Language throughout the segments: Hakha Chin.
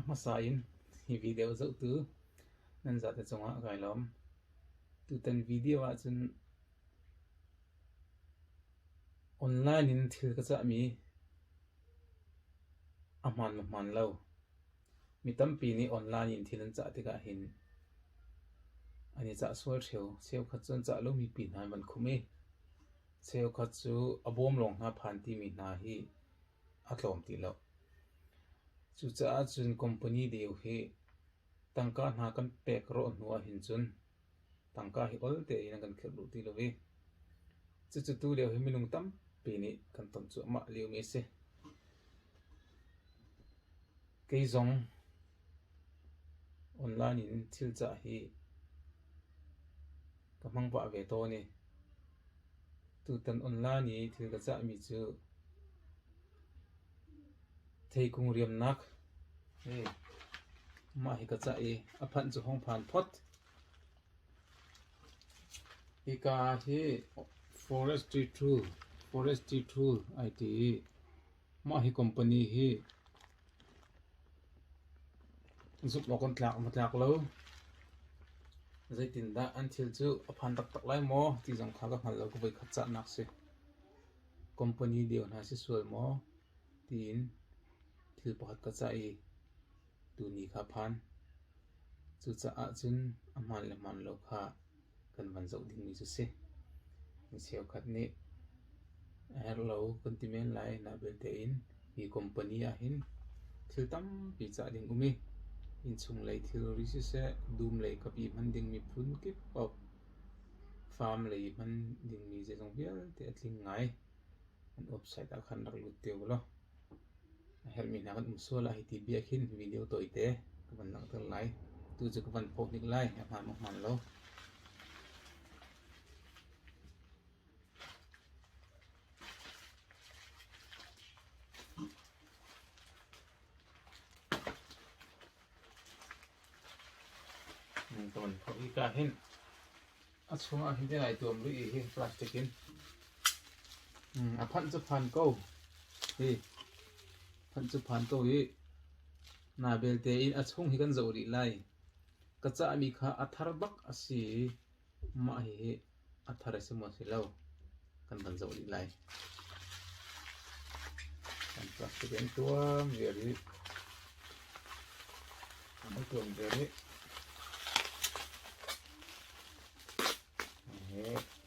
A hmasa in hi video zohtu nan zate cungah kai lawm. Tutan video ahcun online in thil ka cahmi a hmaan maw hmaan lo. Mi tampi nih online in thil an cah tikah hin an i cah sual ṭheo. Cheukhat cu an cah lomi pi hna an van khumh i cheukhat cu a bawm lawng hna phan timi hna hi a tlawm ti lo. Cucaah cun company deu hi tangka hna kan pek rawh hnu ahhin cun tangka hi ol tein an kan khirh duh ti lo i cucu tulio hi minung tampi nih kan ton cuahmah liomi a si. Kei zong online in thil cah hi ka hmang pah ve tawn i tutan online i thil ka cahmi cu theikung riamnak mah hi ka cah i a phanh cu hong phan phot. Hika hi forestry tool, forestry tool ai ti i mah hi company hi Zumh awk an tlak maw tlak lo? Zeitindah an thil cu a phan taktak lai maw ti zong kha ka hngal lo. Ka voikhat cahnak si. Company deu hna si sual maw tiin thil pakhat ka cah i tuni kha phan. Cucaah cun a hmaan le hmaan lo kha kan van zoh dingmi cu si. Mi cheukhat nih a herh lo kan ti men lai. Na belte in hi company ahhin thil tampi cah ding um i innchung lei thilri siseh, dum lei kapi hman dingmi phun kip paoh, farm lei hman dingmi zeizong vialte a tling ngai. An website ah khan rak lut te u law a herhmi hna kan um sual ah hiti bia khin video tawite ka van langhter lai. Tu cu ka van phoh hnik lai. A hmaan maw hmaan lo. Ka van phoh hika hin a chungah hin ai tuam rih i hi plastic in a phanh cu phan ko hi phanh cu phan ko i na belte in a chung hi kan zoh rih lai. Ka cahmi kha a thar bak a si i mah hihi a thar a si maw si lo kan van zoh rih lai. Kan plastic an tuam viar i an tuam viar i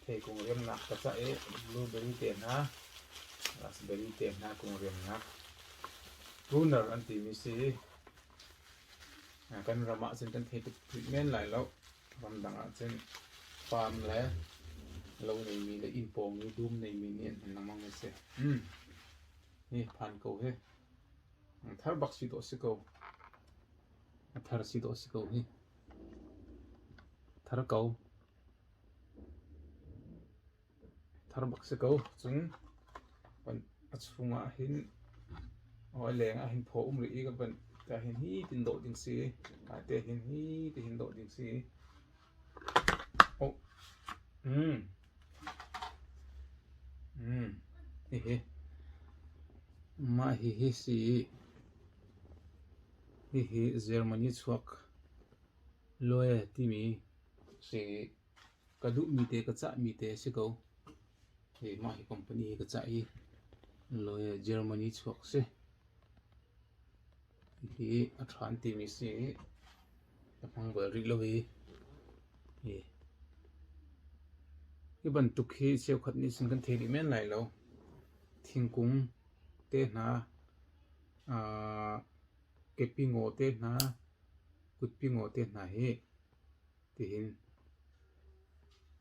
Theikung riamnak ka cah i blueberry te hna, raspberry te hna kung riamnak pruner an timi si. Kan ram ah cun kan thei tuk rih men lai lo. Ramdang ah cun farm le lo neimi le inn pawng i dum neimi nih an hman lengmang mi a si. Hi phan ko hi. Thar bak si dawh si ko. A thar si dawh si ko hi. Thar ko. Thar bak si ko. Cun a chungah hin a leng ah hin phaw um rih i ka van ka hin hi tin dawh ding si. Ka te hin hi ti hin dawh ding si. Oh. Mm. Mm. Hihi. Mah hihi si. Hihi Germany chuak Loe timi si. Ka duhmi te ka cahmi te a si ko. Hi mah hi company hi ka cah i Loe Germany chuak si. Hihi a ṭha an timi si i ka hmang bal rih lo i hi hi bantuk hi cheukhat nih cun kan thei rih men lai lo. Thingkung te hna, kepi ngaw te hna, kutpi ngaw te hna hi tihin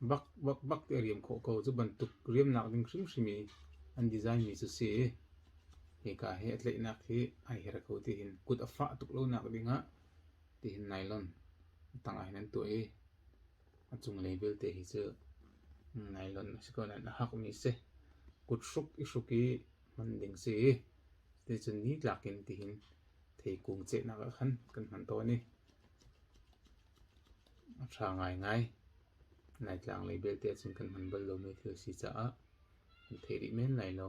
bak bak bak te a riam khawh ko. Cu bantuk riamnak ding hrimhrim i an design mi cu si. Hika hi a tlaihnak hi ai her ko tihin kut a fah tuk lonak dingah tihin nylon a tangah hin an tuah i a cunglei belte hi cu nylon a si ko nain a hakmi a si. Kut hruk i hruk i hman ding si. Cuticun nitlak in tihin theikung cehnak ah khan kan hman tawn i a ṭha ngaingai. Laitlang lei belte ahcun kan hman bal lomi thil a si caah kan thei rih men lai lo.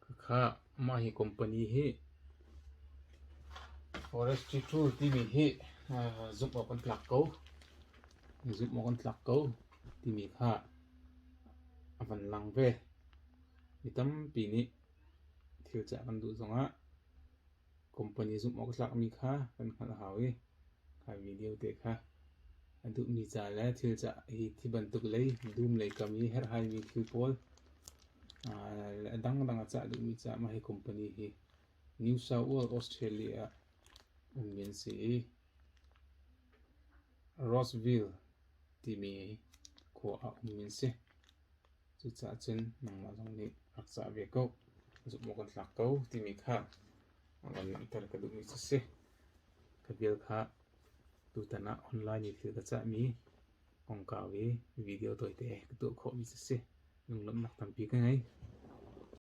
Khakha mah hi company hi. Forestry tool timi hi zumh awk an tlak ko. Zumh awk an tlak ko timi kha a van lang ve. Mi tampi nih thil cah kan duh zongah company zumh awk a tlakmi kha kan hngalh a hau i kha video te kha a duhmi ca le thil cah hi thi bantuk lei dum lei kam i herhhaimi thil pawl le a dangdang a cah duhmi caah mah hi company hi New South Wales, Australia ah ummi an si i Rossville timi khua ah ummi an si. Cucaah cun nangmah zong nih rak cah ve ko. Zumh awk an tlak ko timi kha van langhter ka duhmi cu si. Ka vial kha tutan ah online i thil ka cahmi kongkau i video tawite ka tuah khawhmi cu si. Lunglawmhnak tampi ka ngei.